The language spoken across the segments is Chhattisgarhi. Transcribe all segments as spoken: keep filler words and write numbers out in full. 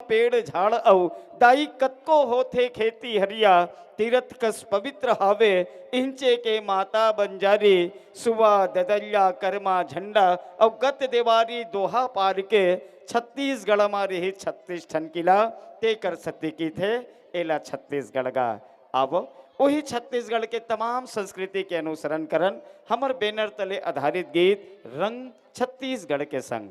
पेड़ झाड़ अउ दाई कतको होथे खेती हरिया, तीरथ कस पवित्र हावे इहिंचे के माता बंजारी। सुवा ददरिया करमा झंडा अउ गत देवारी दोहा पार के छत्तीसगढ़ म रिहिस छत्तीस ठन किला, तेकर सेती किथे एला छत्तीसगढ़ गा। आवो, उही छत्तीसगढ़ के तमाम संस्कृति के अनुसरण करन, हमर banner तले आधारित गीत रंग छत्तीसगढ़ के संग।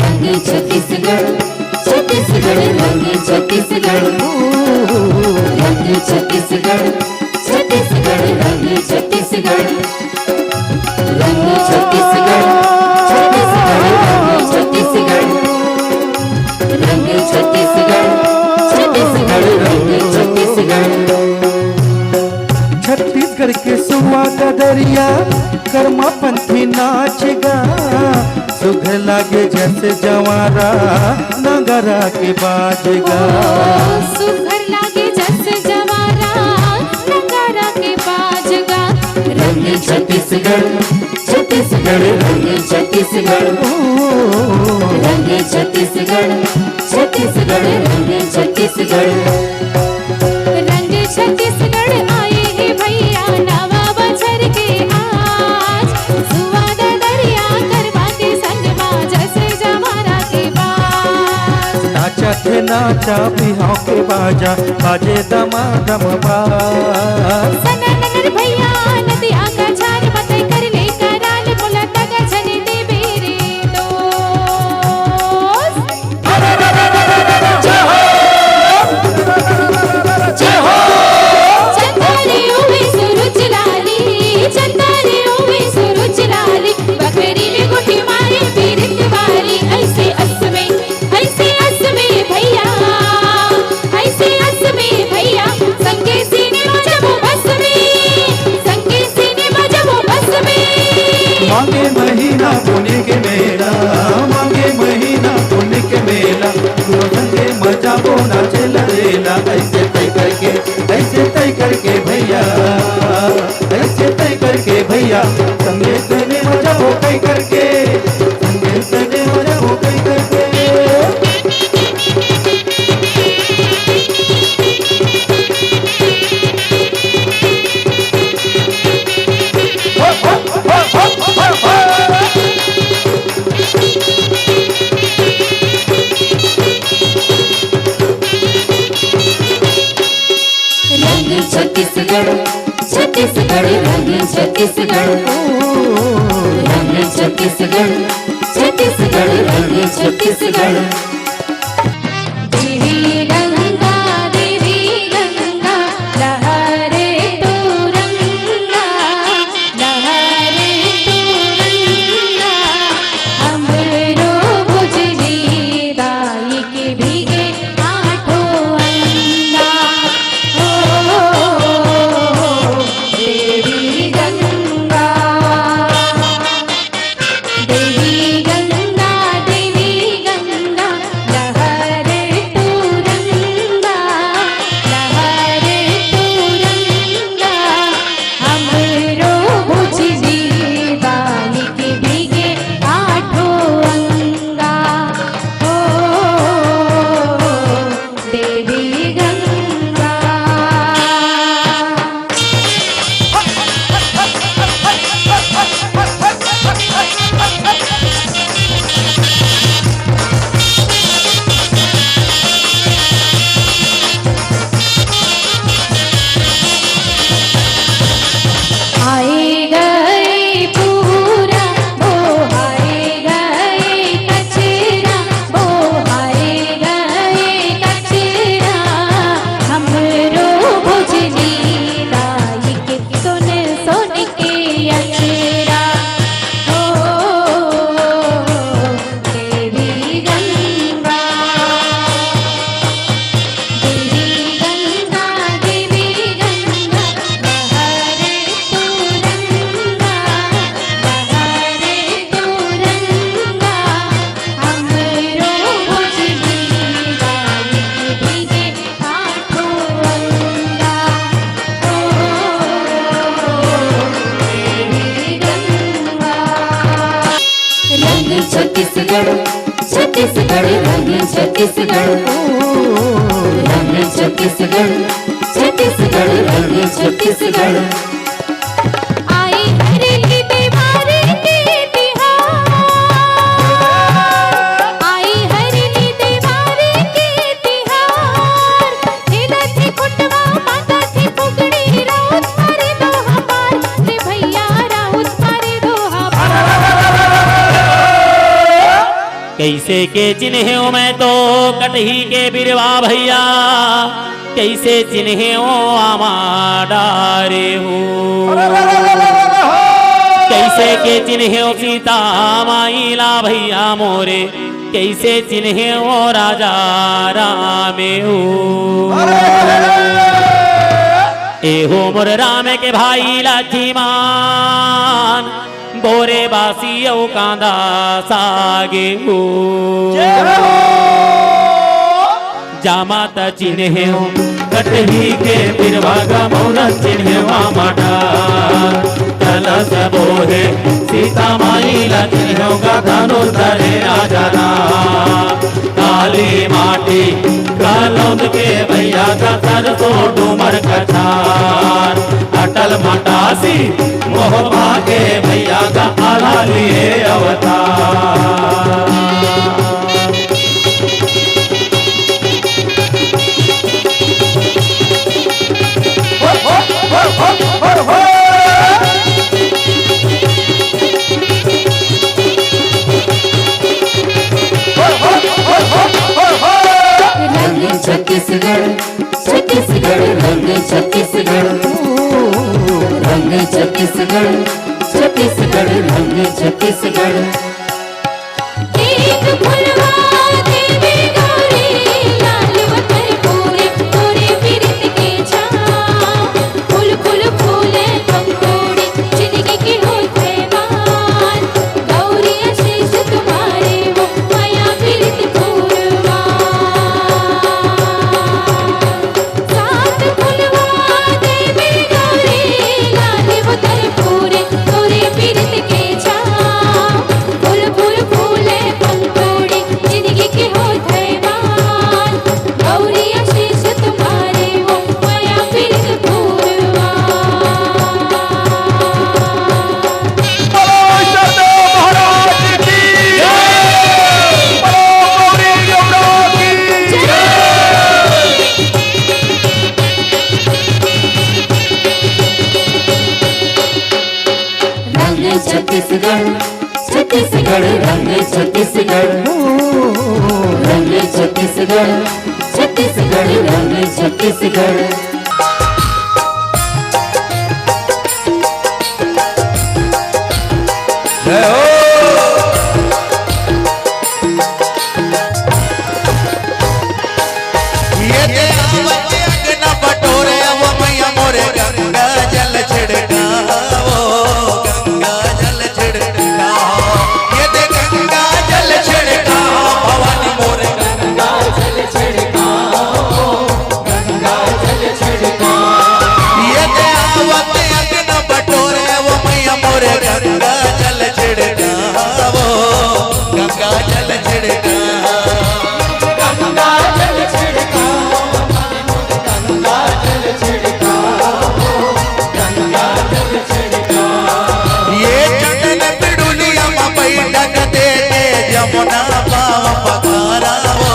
रंग छत्तीसगढ़, छत्तीसगढ़, रंग छत्तीसगढ़, रंग छत्तीसगढ़, छत्तीसगढ़, रंग छत्तीसगढ़, रंग छत्तीसगढ़, छत्तीसगढ़, रंग छत्तीसगढ़, रंग छत्तीसगढ़, छत्तीसगढ़, रंग छत्तीसगढ़। छत्तीसगढ़ के सुवा ददरिया, करमा पंथी नाच गा, सुघर लागे जस जवारा, नगरा के बाज गा। ओ, सुघर लागे जस जवारा, नगरा के बाज गा। रंग छत्तीसगढ़, छत्तीसगढ़, रंग छत्तीसगढ़, ओ, रंग छत्तीसगढ़, छत्तीसगढ़, रंग छत्तीसगढ़। रंग छत्तीसगढ़ आए हे भैया, नवा बछर के आज। सुवा ददरिया करमा के संग मा, जस जवारा के बाज। नाचत हे नाचा बिहाव के बाजा, बाजे दमादम बाज। सनननर भैया, नदिया का झार बतई कर ले कराल, बोला तगा झन देबे रे दोस्त। जय हो, जय हो। चंदा रे ओए सुरुज लाली, चंदा रे ओए सुरुज लाली, बखरी में गुठी मारे पीरत वाली, ऐसे अस में, ऐसे अस में भैया, ऐसे अस में भैया, संगे सीने में जबो बस में, संगे सीने में जबो बस में। माघे महीना पुन्नी के मेला, माघे महीना पुन्नी के मेला, गुरु संगे मजा वो नाचे ला रेला, ऐसे तय करके, ऐसे तय करके भैया, ऐसे तय करके भैया, संगे सीने में जबो तय करके, संगे सीने में जबो तय करके। रंग छत्तीसगढ़, छत्तीसगढ़, रंग छत्तीसगढ़, ओ, रंग छत्तीसगढ़, छत्तीसगढ़, रंग छत्तीसगढ़। देवी गंगा, देवी गंगा, लहरे तू रंगा, लहरे तू रंगा, हमरो भुजली दाई के भीगे आठो अंगा। ओ, देवी गंगा, देवी गंगा, देवी गंगा, छत्तीसगढ़ रंग छत्तीसगढ़, ओ, रंग छत्तीसगढ़, छत्तीसगढ़ रंग छत्तीसगढ़। आई हरेली देवारी के तिहार, आई हरेली देवारी के तिहार। खेलत हे खुटवा, बांधत हे फुगड़ी, राउत मारे दो हमार, रे भैया राउत मारे दो हमार। कइसे के चिन्हेंव मैं तो कटही के बिरवा भैया, कइसे चिन्हेंव आमा डारे हो। कइसे के चिन्हेंव सीता माई ला भैया मोरे, कइसे चिन्हेंव राजा रामे हो। ए हो मोर राम के भाई लक्ष्मण, बोरे बासी अउ कांदा सागे हो। जय हो। जामा त चिन्हेंव कटही के बिरवा गा, मौरा चिन्हेंव आमा डार। कलस बोहे सीता माई ला चिन्हेंव गा, धनुष धरे राजा राम। काली माटी कलौद के भैया गा, सरसों डूमर कछार। अटल मटासी मोह भागे भैया गा, आला लिए अवतार। रंग छत्तीसगढ़, छत्तीसगढ़ रंग छत्तीसगढ़, ओ, रंग छत्तीसगढ़, छत्तीसगढ़ रंग छत्तीसगढ़। एक फुलवा देवे गौरी, लाल वतर पूरे, पूरे पीरत के छाँव। फूल फूल फूले पंखुड़ी, जिंदगी के होत है मान। गौरी आशीष तुम्हारे वो, मया पीरत पूरवा। सात फुलवा देवे गौरी, लाल वो तर पूरे, पूरे पीरत के छाँव। फूल फूल फूले पंखुड़ी, जिंदगी के होत है मान। गौरी आशीष तुम्हारे वो, मया पीरत पूरवा। बोलो वैष्णव महाराज की जय। बोलो गौरी गौरा की जय। रंग छत्तीसगढ़, छत्तीसगढ़ रंग छत्तीसगढ़, ओ, रंग छत्तीसगढ़, छत्तीसगढ़ रंग छत्तीसगढ़। जय हो। ये दे आवत अंगना बटोरे, वो मैया मोरे गंगा जल छिड़काओ, गंगा जल छिड़काओ। ये दे गंगा जल छिड़काओ, भवानी मोरे गंगा जल छिड़काओ, गंगा जल छिड़काओ। ये दे आवत अंगना बटोरे, वो मैया मोरे गंगा जल छिड़काओ, गंगा जल छिड़काओ। गंगा जल छिड़काओ, गंगा जल छिड़काओ, गंगा जल छिड़काओ। ये चंदन पिड़ुलिया मा बैठक देखे जमुना पाँव पखारा हो,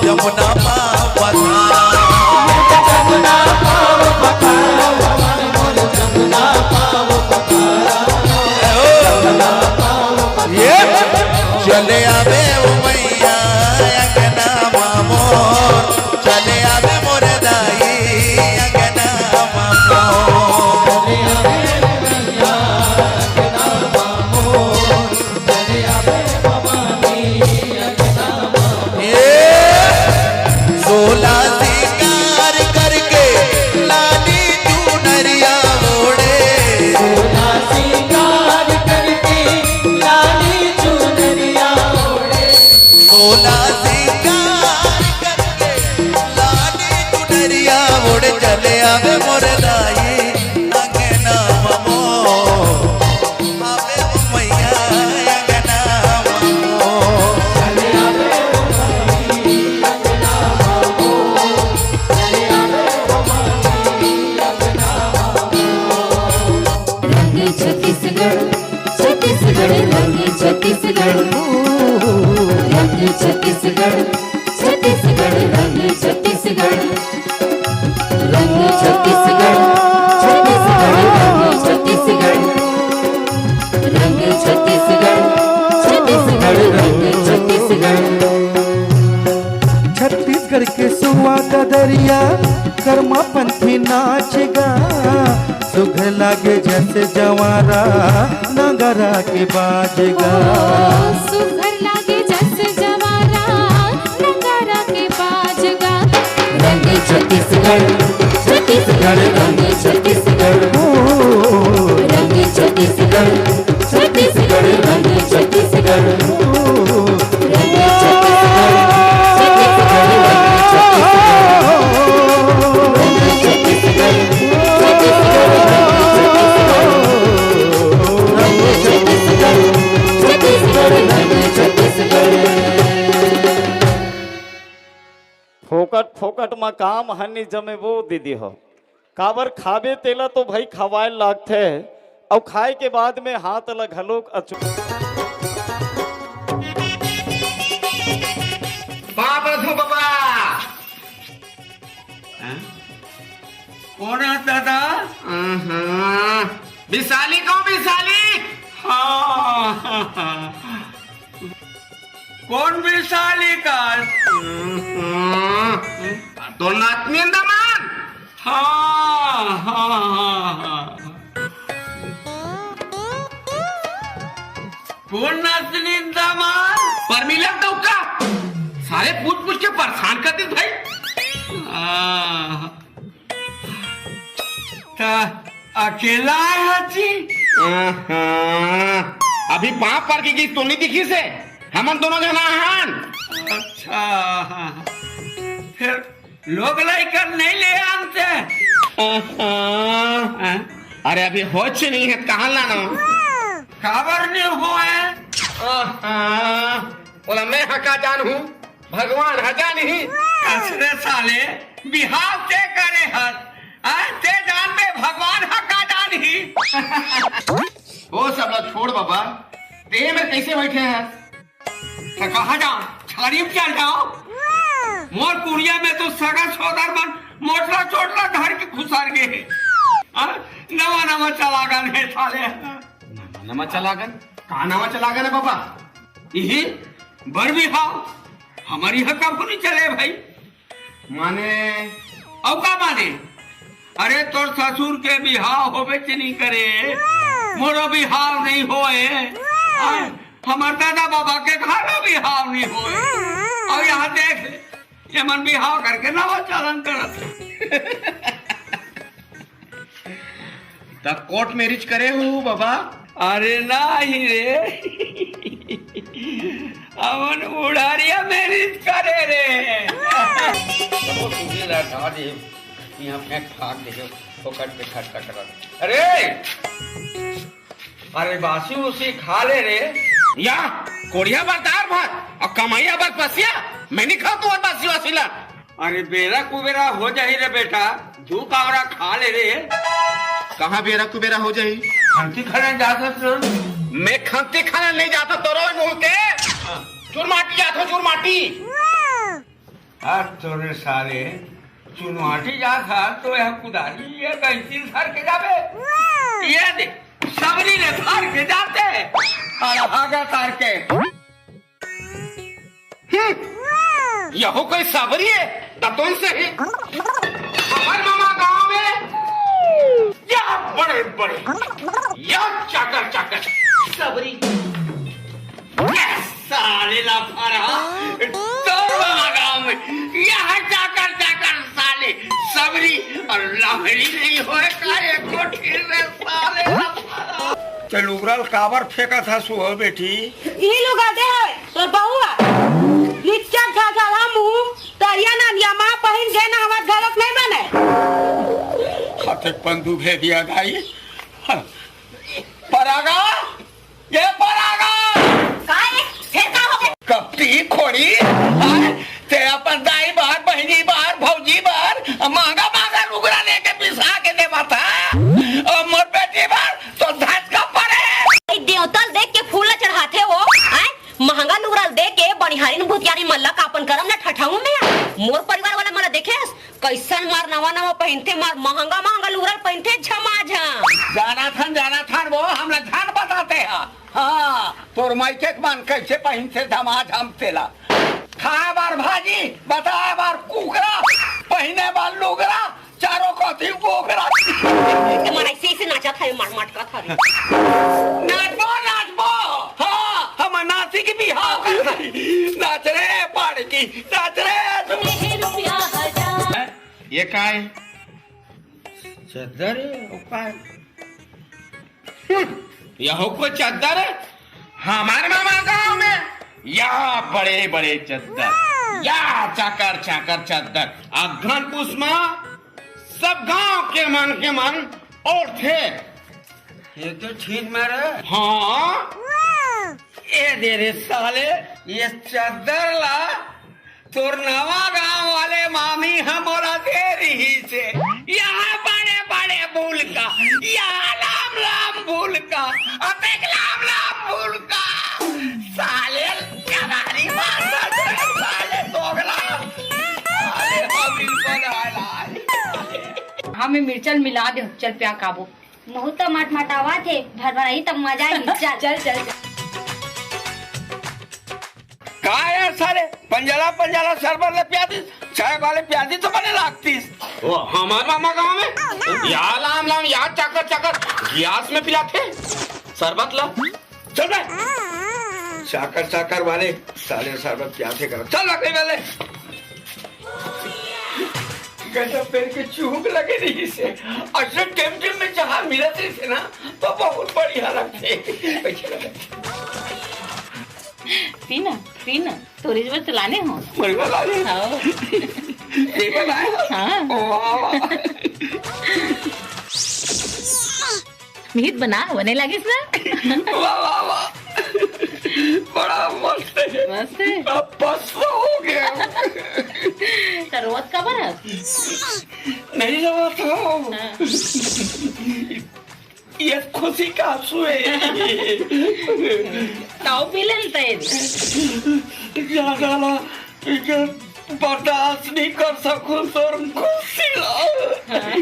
जमुना पाँव पखारा। जमुना पाँव पखारा, भवानी मोर जमुना पाँव पखारा। ये चले आवे ओ मैया अंगना मा मोर, चले आवे मोर दाई अंगना मा मोर। ये सोला सिंगार करके लाली चुनरिया ओढ़े। सोला सिंगार करके लाली चुनरिया ओढ़े। सोला सिंगार करके लाली चुनरिया ओढ़े चले आवे मोर दाई अंगना मा मोर। आवे ओ मैया अंगना मा मोर। छत्तीसगढ़ के सुआ ददरिया, कर्मा पंथी नाच गा, सुघर लागे जस जवारा, नगरा के बाज गा। सुघर लागे जस जवारा, नगरा के बाज गा। रंग छत्तीसगढ़, छत्तीसगढ़, रंग छत्तीसगढ़। ओ, रंग छत्तीसगढ़, छत्तीसगढ़, रंग छत्तीसगढ़। ओ, रंग छत्तीसगढ़, छत्तीसगढ़, रंग छत्तीसगढ़। रंग छत्तीसगढ़, छत्तीसगढ़, रंग छत्तीसगढ़। रंग छत्तीसगढ़, छत्तीसगढ़, रंग छत्तीसगढ़। फोकट फोकट म काम ह नि जमे वो दीदी हो। काबर खाबे तेला तो भाई खवाए लागथे, अउ खाए के बाद में हाथ ला घलोक अचो। बाप रे धो बाबा। हैं? कोन है दादा? अहं। विशाली को विशाली? हाँ। कोन विशाली का? अहं। तो नातनी दमान? हाँ, हाँ, हाँ, हाँ। कोन नातनी दमान? परमिला टोका। सारे पूछ पूछ के परेशान कर दिस भाई। हाँ। त अकेला आए हची? अहं। अभी पाँव पर के गिस तो नहीं दिखिस हे। हमन दोनों झना हन। अच्छा। फिर लोग लइका नहीं ले आनते? अहं। हैं? अरे अभी होच नहीं है, कहाँ लाना? काबर नहीं होए? अहं। बोला मैं ह का जानहूँ। भगवान ह जानही। असरे साले, बिहाव ते करे हस, आ, ते जानबे भगवान ह का जानही। ओ सब ला छोड़ बाबा, ते में कैसे बैठे हस? त कहाँ जाओ? छाड़ी में चल जाओ। मोर कुरिया में तो सगा सोदर मन मोटला चोटला धर के खुसर गे हे। आ, नवा नवा चलागन हे साले। नवा नवा चलागन? का नवा चलागन हे बाबा? इही बर बिहाव हमर इहाँ कभू नहीं चले भाई। माने? अउ का माने? अरे तोर ससुर के बिहाव होबे च नहीं करे, मोरो बिहाव नहीं होए, आ, हमर दादा बाबा के घलो बिहाव नहीं होए। अउ यहाँ देख, ये मन बिहाव करके नवा चलन करत हे। त कोर्ट मैरिज करे हो बाबा? अरे नाही रे, हमन उड़ारिया मैरिज करे रे। वो सुधी ला ढा दे, यहाँ फेंक फाक दे, फोकट पे खर्चा करत। अरे, अरे बासी उसी खा ले रे। या, कोड़िया बर दार भात, अउ कमइया बर पसिया, मैं नहीं खाऊं तुम्हार बासी वासी ला। अरे बेरा कुबेरा हो जाही रे बेटा, दू कावरा खा ले रे। कहाँ बेरा कुबेरा हो जाही? खंती खाने जात हस ना? मैं खंती खाने नहीं जाता, तोरो मुंह के। चुरमाटी जात हो, चुरमाटी। आज तोरे साले चुरमाटी जात हस तो यह कुदारी ये गैंती धर के जाबे। ये दे, सबरी ले धर के जाते। अरे भागा तार के। हम्म, यहू कोई सबरी हे? दतोन से ही। हमर मामा गांव में या बड़े बड़े, या चाकर चाकर सबरी। ये साले लाफारा, तोर मामा गांव में, यह चाकर चाकर साले सबरी अउ लहरी नहीं होए का एको ठीक में साले लाफारा। ते लुगरा ल काबर फेंकत हस हो बेटी? ई लुगा दे हवे तोर बहू ह। लिच्चा घाघरा मुंह, तरिया नंदिया मा पहिन के नहावत घलोक नहीं बने। खाते पंदू भेदिया दाई। हाँ। परागा, ये परागा। का ए? फेर का हो गे? कपटी खोड़ी, हाँ? ते अपन दाई बार, बहिनी बार, भौजी बार, महंगा महंगा लुगरा लेके बिसा के देवत हा। अउ मोर बेटी बार तो धचका पड़े। ए देवता ल देख के फूल ला चढ़ाथे वो, आय? महंगा लुगरा ल देख के बनिहारिन भूतियारिन मन ला का अपन करम ला ठठाऊं मैं? मोर परिवार वाला मन ला देखेस? कइसन मार नवा नवा पहिनथे, मार महंगा महंगा लुगरा ल पहिनथे झमाझम। जानत हन, जानत हन वो, हमला झन बताते हा। हाँ, तोर माइके के मन कइसे पहिनथे झमाझम तेला। खाए बर भाजी, बताए बर कुकरा, पहिने बर लुगरा, चारों कति बोकरा। मन ऐसे ऐसे नाचत हवे, मटमटकत हवे। नाचबो, नाचबो। हाँ, हम नाची के बिहाव करत हन। नाच रे पाड़की, नाच रे। ये काय? चद्दर हे, ओ काय? हम्म, यहो कोई चद्दर हे? हमारे मामा गांव में यहाँ बड़े बड़े चद्दर, या चाकर चाकर चद्दर, अघन पुस मा सब गांव के मन के मन ओढ़थे। ये तो ठीक मारे। हाँ। ए दे रे साले, ये चद्दर ला तोर नवा गांव वाले मामी ह मोला दे रिहिस हे। यहाँ बड़े बड़े फूल का, यहाँ लाम लाम फूल का, अतेक लाम लाम फूल का। साले कबाड़ी मार, साले दोगला। साले मामी बनाए ला। हाँ, मैं मिर्चा ल मिला दे, चल प्या काबो। महू तो मटमटावत हे, भरभराही तब मजा आही। चल। चल, चल, चल। का यार साले, पंजला पंजला शरबत ले प्या दिस, चाय वाले प्या दिस तो बने लागतिस। ओ, हमार मामा गांव में या लाम लाम, या चाकर चाकर गिलास में पिलाथे शरबत ला। चल बे। चाकर चाकर वाले साले शरबत प्याथे कर। चल लकड़ी वाले। गजब पेड़ के चूक लगे रहिस हे। अइसे टेम टेम में जहाँ मिलत रहिस हे ना, तो बहुत बढ़िया लगथे। कैसे लगथे? पी ना, पी ना। तोरे बर तो लाने हो। मोरे बर लाने? हाँ। ये बर लाए हो? हाँ। वाह, वाह। मिहित बना, बने लागिस ना? वाह, वाह, वाह। बड़ा मस्त हे। मस्त हे। अब बस हो गया। त रोवत काबर हस? नहीं रोवत हूँ। हाँ। ये खुशी का आंसू हे। ताऊ पी ले लेता है। ज्यादा ला, इके बर्दाश्त नहीं कर सकूं तोर खुशी ला। हाँ।